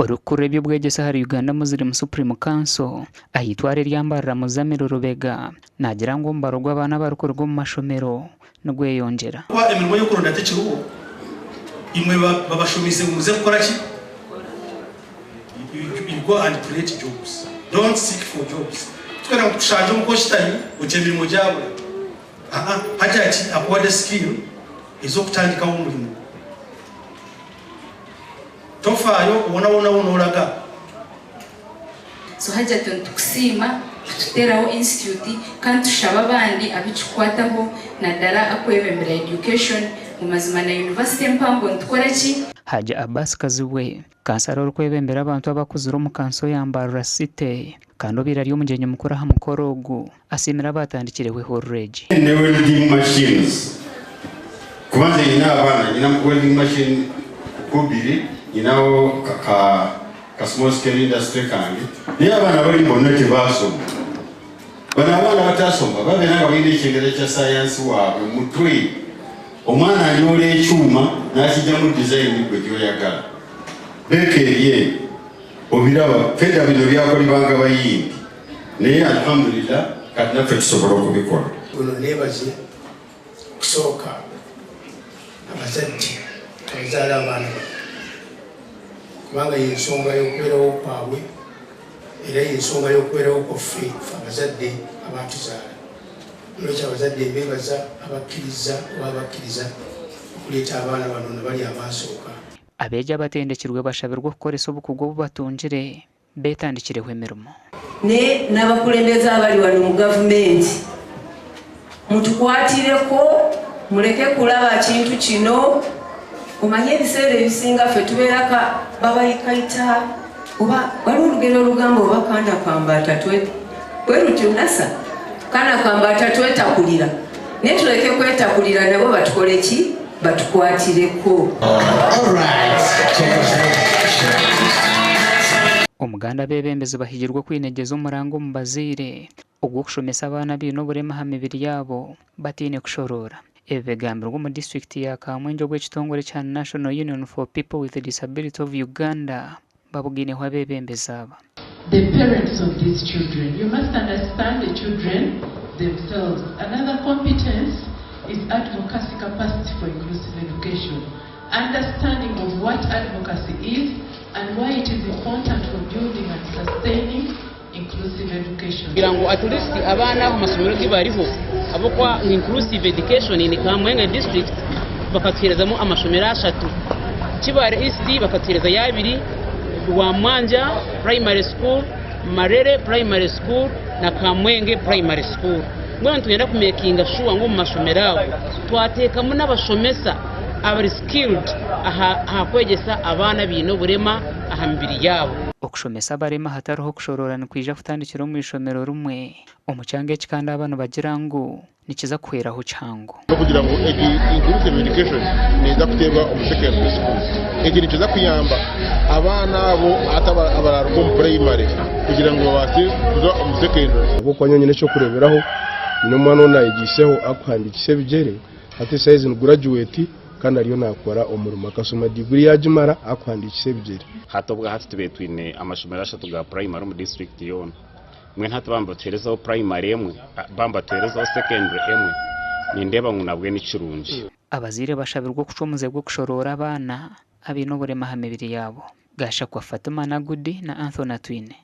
Orikukurira eby'obwegyese ahari Uganda Muslim Supreme Council ah'eitware erya Mbarara Muzamiru Rubega naagira ngu omubaro gw'abaana abarikuruga omu mashomero nigweyongyera. Kuba emirimo y'okuronda tekiriho, imwe babashomize ngu muze kukora ki? You go and create jobs. Don't seek for jobs. Tikwenda ngu tukushangye omuka oshutami oti emirimo gyabura. Aa, hati hati akuwadde skill ez'okutandikaho omurimo. Tofaayo wona wona wona oraga. So Hajjat nitukusiima kututeraho institute kandi tushaba abandi abikikukwataho nadara akwebembera education ngu mazima na university empango nitukora ki? Hajji Abbas Kazibwe, Kansara orikwebembera abantu abakuzire omu kanso ya Mbarara City kandi obaire ari omugyenyi mukuru aha mukoro ogu, asiimire abaatandikireho ehururu egi. Ne welding machines kuba nze nyine abaana nyine welding machine kubiri nyinaho ka ka small scale industry kange naye abaana bari bonna tebasoma bano abaana batasoma babeera nga balina ekyengera kya sayansi waabwe mutwe omwana anyoola ekyuma nakijjamu design gwe gyoyagala beeka eri obiraba fedda bino byakolebwanga bayindi Naye Alhamdulillah kati naffe tusobola okubikola. Ono nebaze okusooka abazadde abazaala abaana bano kubanga yensonga y'okubeerawo kwabwe era yensonga y'okubeerawo kwaffe ffe abazadde abaatuzaala. Nolwekyo abazadde mbebaza abakkirizza oba abakkiriza okuleeta abaana bano nabali abaasooka. Abeegi abatendekirwe bashabirwe okukoresa obukugu obu batungire beetandikireho emirimo. Ne n'abakulembeze abali wano mu gavumenti mutukwatireko muleke kulaba kintu kino omanye ebiseera ebisinga ffe tubeera ka babayikaita oba waliwo olugero olugamba oba kaana kambaata bwe lutyo nasa kaana kambaata twetakulira naye tuleke kwetakulira nabo batukole ki batukwatireko. Omuganda abeebembezi bahigirwe okwinegyeza omuranga omu bazaire ogw'okushomesa abaana abaine oburema aha mibiri yaabo bataine kushoroora. Ebi bigambirwe omu disiturikiti ya Kamwengye obu ekitongore kya National Union for People with Disability of Uganda babugaineho abeebembezi aba. The parents of these children. You must understand the children themselves. Another competence is advocacy capacity for inclusive education. Understanding of what advocacy is and why it is important for building and sustaining inclusive education. Kugira ngu at least abaana ahu masomero gi bariho ahabw'okuba inclusive education in Kamwenge district bakatuheerezamu amashomero ashatu, Kibaare East bakatuheerezayo abiri, Rwamwanja primary school, Marere primary school na Kamwenge primary school. Mbwenu nitwenda ku makinga sure ngu omu mashomero ago twateekamu n'abashomesa abari skilled aha kwegyesa abaana abaine oburema aha mibiri yaabo. Okushomesa abarema hatariho kushoroora nikwija kutandikira omu ishomero rimwe omu kyanga eki kandi aba nibagira ngu nikiza kuhweraho kihango. N'okugira ngu egi inclusive education neeza kuteebwa omu secondary schools. Eki nikiza kuyamba abaana abo hati abararuga omu primary kugira ngu babaase kuza omu secondary. Ahabw'okuba nyowe nyine eky'okureeberaho, nyine omwana ou naayegyeiseho arikuhandiikisa ebigyere, hati eshaaha ezi ni gurajuweti kandi ariyo naakora omurimo. Akashoma diguri yaagimara arikuhandiikisa ebigyere. Hati obwahati tubaire twine amashomero ashatu ga purayimari omu disiturikiti yoona. Mbwenu hati baaba nibatuheerezaho purayimari emwe, baaba nibatuheerezaho sekendure emwe, nindeeba ngu nabwe ni kirungi. Abazaire bashabirwe okucwa omuze gw'okushoroora abaana abaine oburema aha mibiri yaabo. Gashakwa Fatima Nagudi na Anthony Atwine.